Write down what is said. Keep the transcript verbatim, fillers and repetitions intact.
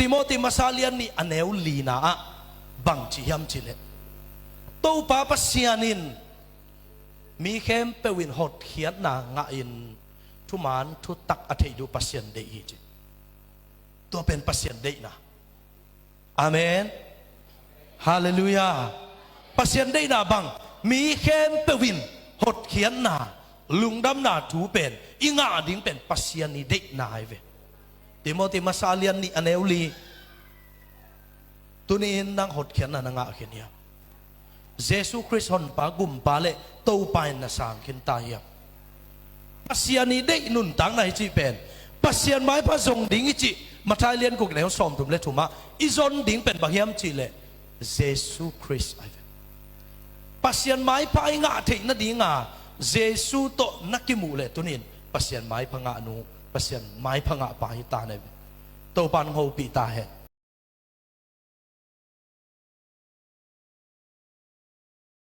Timoti masa lian nih a neu lina ah bang ci hiam cih leh, Topa Pasian in mi khempeuh in hotkhiatna ngahin thuman thutak a theih duh Pasian deih hi ci. Tua pen Pasian deihna. Amen. Halleluiah. Pasian deihna bang, mi khempeuh in hotkhiatna, lungdamna thu pen i ngah ding pen Pasian i deihna hi ve. Timoti masa lian nih a neu li. Tuni-in nang hotkhiatna na ngah khin hiam? Jesu Khrist Honpa, Gumpa le Topa in na sang khin ta hiam? Pasian i deih nuntakna i cih pen Pasian maipha zong ding i cih Matthai lian guk neu sawmthum le thum ah i zon ding pen bang hiam cih leh Jesu Khrist ahi ve. Pasian maipha i ngah theih nadinga Jesu tawh na kimuh leh tuni-in Pasian maipha ngah nu, Pasian maipha ngah pa hi ta na hi ve. Topa in hopih ta hen.